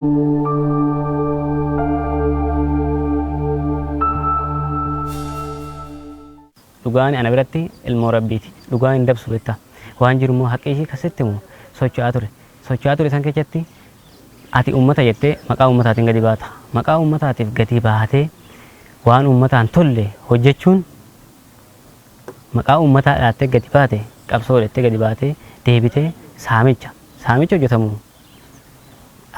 Dhugaan ana biratti ilmoo rabbiiti. Dhugaan hin dabsu beektaa. Waan jiru immoo haqqii ishii kasitti immoo socho'aa ture. Socho'aa ture san keessatti ati uummata jettee maqaa uummataatiin gadi baata. Maqaa uummataatiif gadi baatee waan uummataan tolle hojjechuun maqaa uummataa dhaattee gadi baate, qabsoo godhattee gadi baatee deebitee saamicha. Saamicha hojjetamu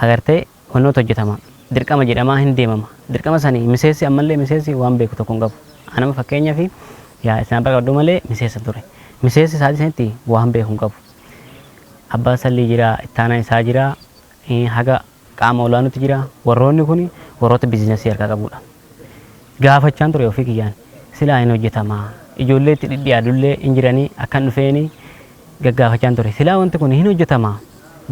agartee wannoota hojjetama. Dirqama jedhamaa hin deemama. Dirqama sanii miseessi ammallee miseessi waan beeku tokko hin qabu. Anama fakkeenyaaf yaa isaan bira qabdu malee miseessa ture. Miseessi isaatii sanitti waan beeku hin qabu. Abbaan sallii jira, ittaanaan isaa jira, haga qaama olaanutti jira. Warroonni kun warroota biizinasii harkaa qabudha. Gaafachaan ture ofii kiyyaan silaa hin hojjetamaa. Ijoollee itti dhidhiyaadullee hin jiranii akkan dhufeeni gaggaafachaan ture. Silaa wanti kun hin hojjetamaa.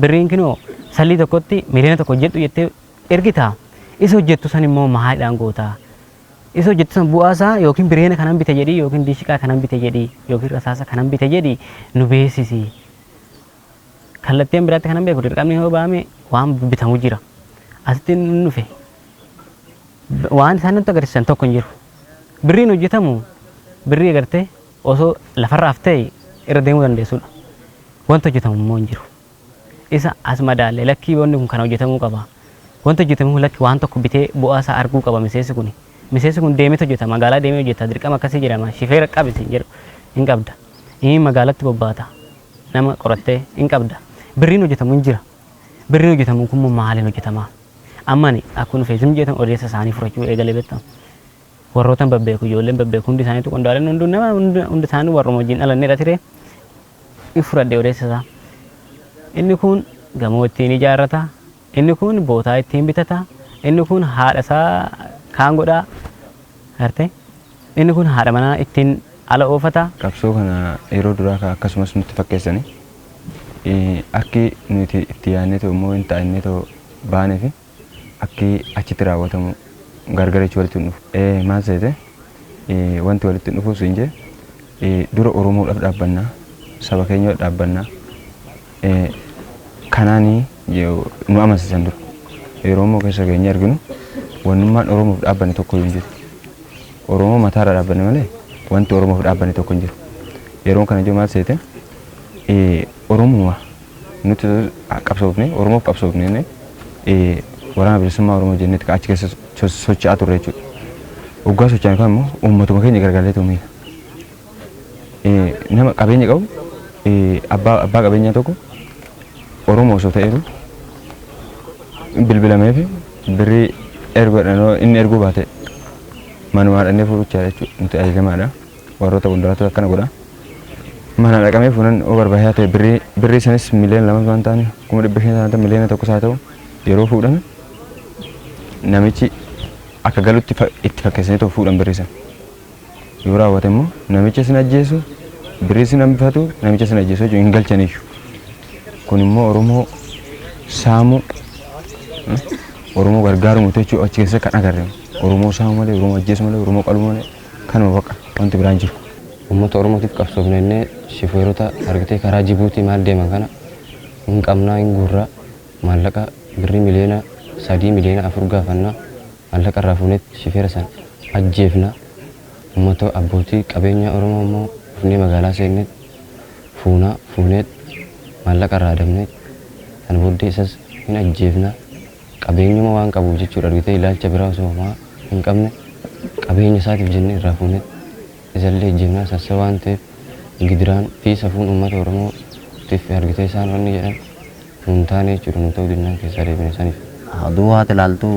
Birriin kinoo sallii tokkotti 1 miliyoona hojjedhu jettee ergitaa. Isa hojjettu san immoo maaliidhaan gootaa? Isa hojjettu san bu'aa isaa yookiin bireena kanan bite jedhii yookiin diishiqaa kanan bite jedhii yookiin rasaasa kanan bite jedhii nu beeksisi. Kallattiin biraatti kanan beeku dirqamni yoo ba'ame waan bitamu jira. Asitti inni dhufe waan isaan nutti agarsiisan tokko hin jiru. Birriin hojjetamu birrii agartee osoo lafarraaf ta'e irra deemuu dandeessudha. Wanti hojjetamu immoo hin jiru. Isa as madaalle lakkii wanni kun kana hojjetamuu qaba. Wanti hojjetamu kun lakki waan tokko bitee bu'aa isaa arguu qaba miseensi kun. Miseensi kun deemeet hojjeta, magaalaa deemee hojjeta, dirqama akkasii jedhama, shifeera qabi siin jedhu hin qabda. Inni magaalatti bobbaata, nama qorattee hin qabda. Birriin hojjetamu hin jira. Birriin hojjetamu kun immoo maaliin hojjetama? Amma ani akkuma dhufee zim jedhan odeessa isaanii furachuu eegalee beektaa. Warrootan babbeeku, ijoolleen babbeeku hundi isaaniitu qondaaleen hunduu nama hundi isaanii warruma wajjin dhalanneedha ture. In fudhadhe odeessa isaa. Inni kun gamoo ittiin ijaarrata, inni kun bootaa ittiin bitata, inni kun haadha isaa kaan godhaa, gartee inni kun haadha manaa ittiin ala oofata. Qabsoo kana yeroo duraa ka akkasumas nutti fakkeessanii akki nuti itti yaadnee ta'u immoo hin taa'inne ta'u baanee fi akki achitti raawwatamu gargar jechuu walitti hin dhufu. Maal seete, wanti walitti hin dhufu siin jee, dura Oromoodhaaf dhaabbannaa, saba keenya dhaabbannaa, kanaanii nu amansiisan dura. Yeroo immoo keessa keenya arginu wannummaan Oromoof dhaabbanne tokko hin jiru. Oromoo mataarra dhaabbanne malee wanti Oromoof dhaabbanne tokko hin jiru. Yeroon kana jiru maal seete, Oromuma nuti qabsoofne, Oromoof qabsoofne, Waraana Bilisummaa Oromoo jennetti achi keessa socho'aa turre jechuudha. Waggaa socho'an kan immoo uummatuma keenya gargaaree miila. Nama qabeenya qabu, abbaa qabeenyaa tokko Oromoo osoo ta'eeru bilbilamee fi birrii erguudhaan inni erguu baate manumaa dhannee fuudhuchaa jechuudha. Nuti ajajamaadha. Warroota qondaaltota akkana godha. Mana dhaqamee fuunan oo barbaachisaa ta'e birrii sanis 2 miliyoona waan ta'an, 500,000 ta'an, 1 miliyoona haa ta'u, yeroo fuudhame namichi akka galutti itti fakkeessanii ta'u fuudhan birrii sana. Yoo raawwate immoo namicha sin ajjeesu, birrii sin hambifatu, namicha sin ajjeesu jechuun hin galchaniyyuu. Kun immoo Oromoo saamuu, Oromoo gargaaru miti jechuudha achi keessa kan agarre. Oromoo saamuu malee, Oromoo ajjeesu malee, Oromoo qaluu malee kanuma bakka wanti biraan jiru. Uummata Oromootiif qabsoofne jennee shifeerota argitee karaa Jibuutii maal deeman kana hin qabnaa, hin guurraa, maallaqa birrii 3 miliyoona, 4 miliyoona gaafannaa, maallaqa irraa fuunetti shifeera sana ajjeefna. Uummata abbootii qabeenya Oromoo immoo dhufnee magaalaa seennee fuunaa, fuunee maallaqa irraa adamnee sana booddee isas hin ajjeefna. Qabeenyuma waan qabuuf jechuudha, argitee, ilaalcha biraa osoo homaa hin qabne qabeenya isaatiif jennee irraa fuunee isallee ajjeefnaa. Sassa waan ta'eef gidiraan fi safuun uummata Oromootiif argitee isaan wanni jedhan nun taane jechuudha, nu ta'uu dinnaan keessaa deebine saniif. Oduu haati ilaaltu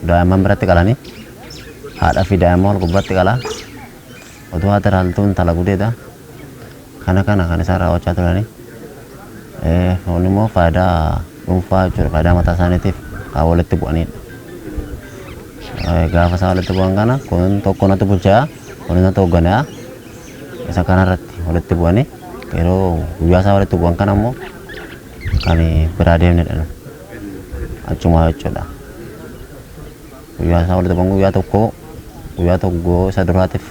daa'imman biratti qalanii, haadha fi daa'imman wal gubbaatti qalaa. Oduu haati ilaaltu intala gudeeda. Kana kana kan isaan raawwachaa turanii. Kun immoo faayidaa dhuunfaa jechuudha. Faayidaa mataa isaaniitiif kan walitti bu'anidha. Gaafa isaan walitti bu'an kana kun tokko natti bulchaa, kun natti hoogganaa, isa kanarratti walitti bu'anii yeroo guyyaa isaan walitti bu'an kana immoo kan biraa deemnedha. Achuma jechuudha. Guyyaa isaan walitti bu'an guyyaa tokko, guyyaa tokko isa duraatiif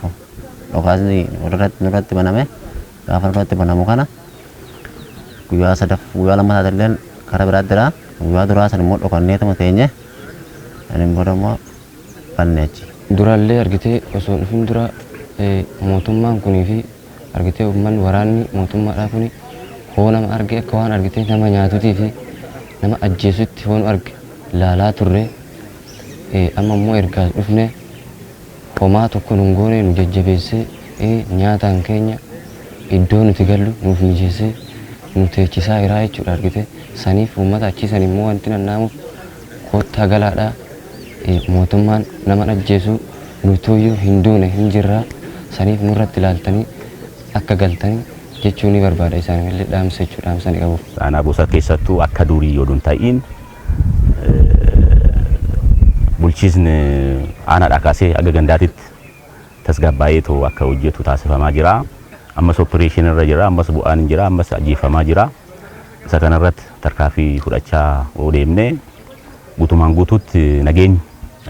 dhukaasni nurratti baname. Gaafa nurratti banamu kana guyyaa sadaff guyyaa lammataa illee karaa biraatti jira. Guyyaa duraa san immoo dhokanneetuma teenye saniin booda immoo banne achi. Duraallee argitee osoo hin dhufin dura mootummaan kunii fi argitee uummanni waraanni mootummaadhaa kuni hoo nama arge akka waan argitee nama nyaatutii fi nama ajjeesutti hoo nu arge laalaa turre. Amma immoo erga as dhufne homaa tokko nun goone, nu jajjabeessee, nyaataan keenya iddoo nuti gallu nuuf mijeessee nu teechisaa jira jechuudha argitee. Saniif uummata achii san immoo wanti nannaamuuf koottaa galaadhaa, mootummaan nama ajjeesu, nutuyyuu hin duune hin jirraa, saniif nurratti ilaaltanii akka galtanii jechuu ni barbaada, isaanillee dhaamsa jechuudha, dhaamsa ni qabuuf. Aanaa Boosat keessattuu akka durii yoo ta'in bulchiisni aanaadhaa kaasee aga gandaatitti tasgabbaa'ee too akka hojjetu taasifamaa jira. Ammas operation irra jira, ammas bu'aan hin jira, ammas ajjeefamaa jira. Isa kanarratti tarkaanfii fudhachaa yoo deemne guutumaan guutuutti nageenyi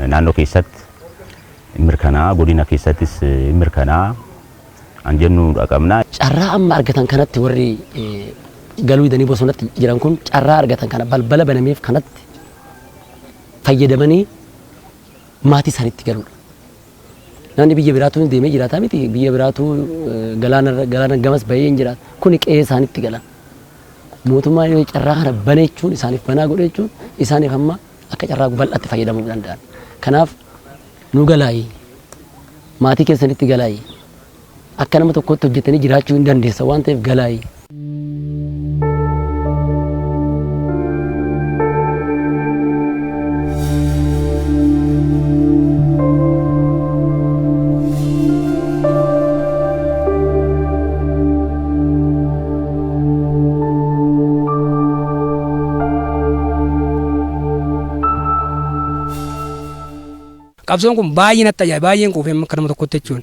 naannoo keessatti mirkanaa, godina keessattis mirkanaa an jennu qabna. Carraa amma argatan kanatti warri galuu didanii bosonatti jiran kun carraa argatan kana balbala banameef kanatti fayyadamanii maatii isaaniitti galuudha. Namni biyya biraatu deemee jiraataa miti, biyya biraatu galaana galaana gamas bahee hin jiraatu. Kuni qe'ee isaaniitti galan. Mootummaan yoo carraa kana bane jechuun isaaniif banaa godhe jechuun isaaniif amma akka carraa bal'aatti fayyadamuu danda'an. Kanaaf nu galaayi, maatii keessanitti galaayi, akka nama tokkotti hojjetanii jiraachuu hin dandeessa waan ta'eef galaayi. Qabsoon kun baay'ee natti ajaa'iba, baay'een quufee akka nama tokkotti jechuun.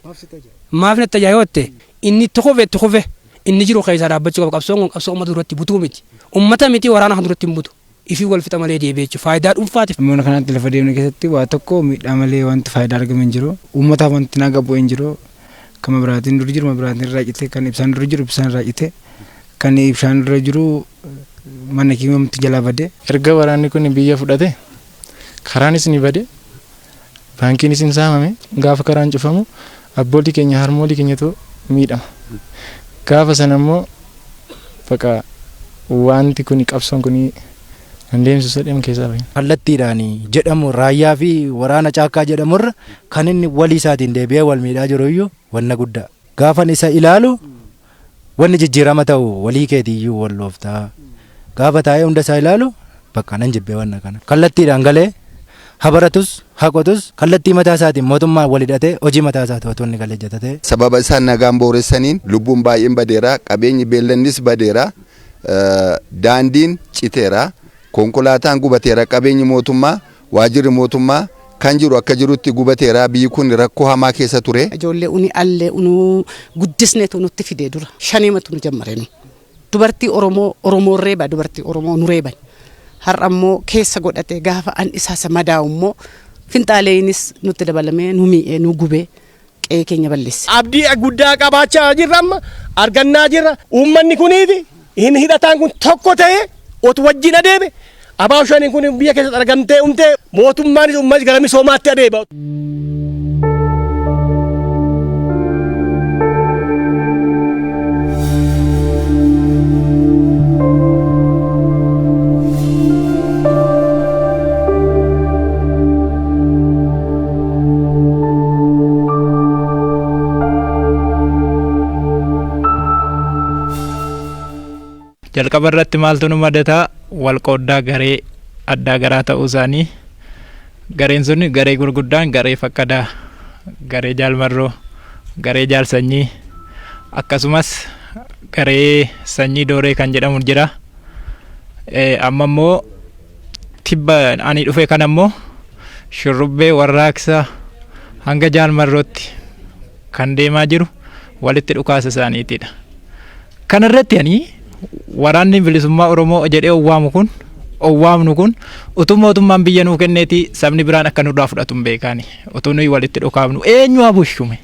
Maaf natti ajaa'iba jette, inni itti kufe itti kufe inni jiru keessaa dhaabbachuu qaba. Qabsoon kun qabsoo uummata duratti butuu miti. Uummata miti, waraana kan duratti hin butu. Ifii wal fixa malee deebi'ee jechuudha. Faayidaa dhuunfaatiif. Mana kanatti lafa deemne keessatti waa tokko miidhaa malee wanti faayidaa argame hin jiru. Uummataaf wanti naga bu'e hin jiru. Kan biraatiin dur jiru biraatiin irraa cite, kan ibsaan dur jiru ibsaan irraa cite, kan ibsaan dura jiru mana kiimamti jalaa bade. Erga waraanni kun biyya fudhate karaanis ni bade, baankiinis hin saamame. Gaafa karaan cufamu abboolii keenya, harmoolii keenyatu miidhama. Gaafa sana immoo baqa wanti kun qabsoon kun kan deemsisu dhimma keessaa bahe. Kallattiidhaan jedhamu raayyaa fi waraana caakkaa jedhamurra kan inni walii isaatiin deebi'ee wal miidhaa jiru iyyuu wanna guddaa. Gaafan isa ilaalu wanni jijjiirama ta'u walii keetiiyyuu wal looftaa. Gaafa taa'ee hunda isaa ilaalu bakka nan jibbee wanna kana. Kallattiidhaan galee habaratus haqotus kallattii mataa isaatiin mootummaan wal hidhatee hojii mataa isaatiin otoo inni galee hojjetatee. Sababa isaan nagaan booressaniin lubbuun baay'een badeera, qabeenyi beellannis badeera, daandiin citeera, konkolaataan gubateera, qabeenyi mootummaa, waajirri mootummaa kan jiru akka jirutti gubateera, biyyi kun rakkoo hamaa keessa ture. Ijoollee uni allee unu guddisneetu nutti fidee dura shaneematu nu jammarenu. Dubartii Oromoo Oromoon reeba, dubartii Oromoo nu reeban. Har'a immoo keessa godhate gaafa an isaasa madaa'u immoo finxaaleeyinis nutti dabalamee nu mi'ee nu gubee qe'ee keenya balleesse. Abdii guddaa qabaachaa jirra, amma argannaa jirra. Uummanni kuniifi hin hidhataan kun tokko ta'ee otu wajjin adeeme abaaboo shaniin kun biyya keessatti argamtee umtee mootummaanis uummannis gara misoomaatti adeema. Jalqaba irratti maaltu nu madataa? Wal qooddaa garee addaa garaa ta'uu isaanii. Gareen sun garee gurguddaan garee Fakkadaa, garee Jaalmarroo, garee Jaalsanyii, akkasumas garee Sanyii Dooree kan jedhamu jira. Amma immoo tibba ani dhufe kana immoo shurrubbee warraaqsa hanga Jaalmarrootti kan deemaa jiru walitti dhukaasa isaaniitidha. Kanarratti ani waraanni bilisummaa Oromoo jedhee owwaamu kun owwaamnu kun utuu mootummaan biyya nuu kenneeti sabni biraan akka nurraa fudhatu hin beekaani. Utuu nuyi walitti dhukaafnu eenyu haa bushume?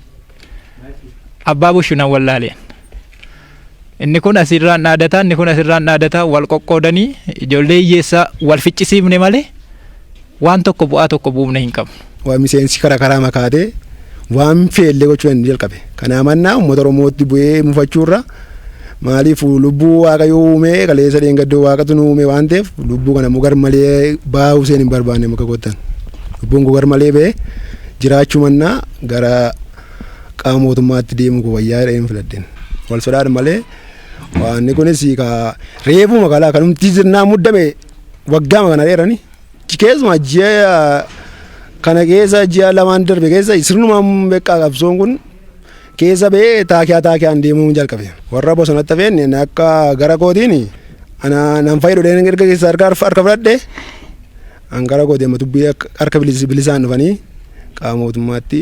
Abbaa bushu nan wallaaleen. Inni kun asirraan dhaadataa, inni kun asirraan dhaadataa, wal qoqqoodanii ijoollee hiyyeessaa wal ficcisiifne malee waan tokko bu'aa tokko buufne hin qabnu. Waan miseensi karaa karaa makaatee waan feellee gochuu hin jalqabe. Kanaa mannaa uummata Oromootti bu'ee mufachuurra, maaliif lubbuu Waaqayyo uumee kaleessa dheengaddoo Waaqatu nu uume waan ta'eef, lubbuu kana immoo garmalee baa'uu seen hin barbaanne muka kottan. Lubbuun kun garmalee ba'ee jiraachuu mannaa gara qaama mootummaatti deemuu kun wayyaa jedheen filadheen. Wal sodaadha malee waanni kunis ka reefuma magaalaa kanumti sirnaa muddame waggaama kana dheerani. Keessumaa ji'a kana keessa, ji'a 2n darbe keessa sirnumaan beekaa qabsoon kun keessa ba'ee taakiyaa taakiyaan deemuu jalqabe. Warra bosonatti hafeen akka gara kootiin ana nan fayyadu dheen erga keessa harka harka fudhadhe, an gara kootii amma dubbii harka bilisaan dhufanii qaama mootummaatti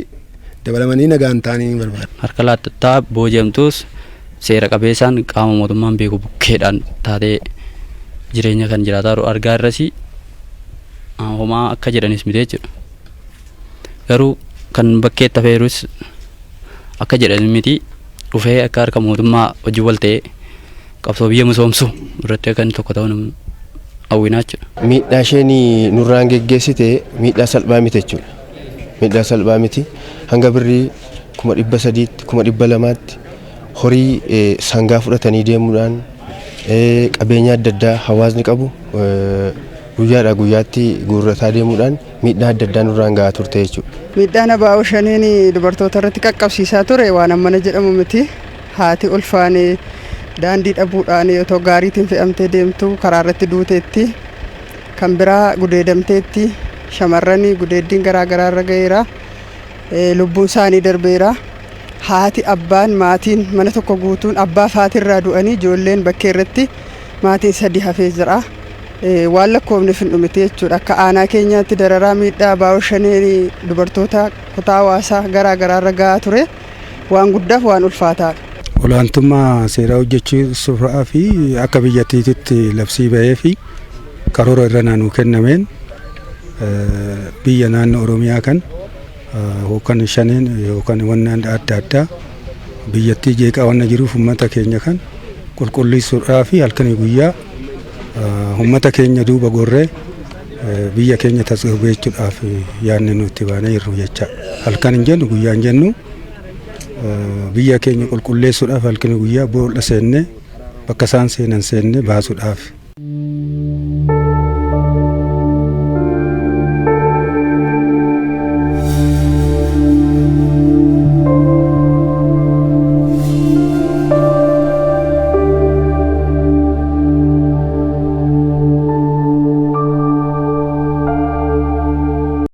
dabalamanii nagaan ta'anii barbaada. Harka laattattaa booji'amtuus seera qabeessaan qaama mootummaan beeku bukkeedhaan taatee jireenya kan jiraataa jiru argaa irrasi homaa akka jedhanis miti jechuudha. Garuu kan bakkeetti hafeerus akka jedhan miti, dhufee akka harka mootummaa hojii wal ta'ee qabsoo biyya misoomsu irratti akka inni tokko ta'u hawwinaa jechuudha. Miidhaa isheen nurraan geggeessite miidhaa salphaa miti jechuudha. Miidhaa salphaa miti. Hanga birrii 300,000tti, 200,000tti horii sangaa fudhatanii deemuudhaan, qabeenya adda addaa hawaasni qabu guyyaadhaa guyyaatti guurrataa deemuudhaan miidhaa adda addaa nurraan gahaa turte jechuudha. Miidhaan abaa'oo shaniin dubartoota irratti qaqqabsiisaa ture waan ammana jedhamu miti. Haati ulfaane daandii dhabuudhaan otoo gaariitiin fe'amtee deemtu karaa irratti duuteetti. Kan biraa gudeedamteetti. Shamarran gudeeddiin garaa garaa irra ga'eera. Lubbuun isaanii darbeera. Haati, abbaan, maatiin mana tokko guutuun abbaa fi haati irraa du'anii ijoolleen bakkee irratti maatiin sadi hafee jira. Waan lakkoofneef hin dhumite jechuudha. Akka aanaa keenyaatti dararaa miidhaa abaa'oo shaneen dubartoota kutaa hawaasaa garaa garaa irra gahaa ture waan guddaaf waan ulfaataadha. Olaantummaa seeraa hojjechiisuudhaa fi akka biyyattiitti labsii bahee fi karoora irra naannoo kennameen biyya naannoo Oromiyaa kan yookaan shaneen yookaan wanna adda addaa biyyattii jeeqaa wanna jiruuf, uummata keenya kan qulqulleessuudhaa fi halkanii guyyaa uummata keenya duuba gorree biyya keenya tasgabbeessuudhaaf yaadne nuti baanee jirru jecha. Halkan hin jennu, guyyaa hin jennu, biyya keenya qulqulleessuudhaaf halkanii guyyaa boolla seennee bakka isaan seenan seennee baasuudhaaf.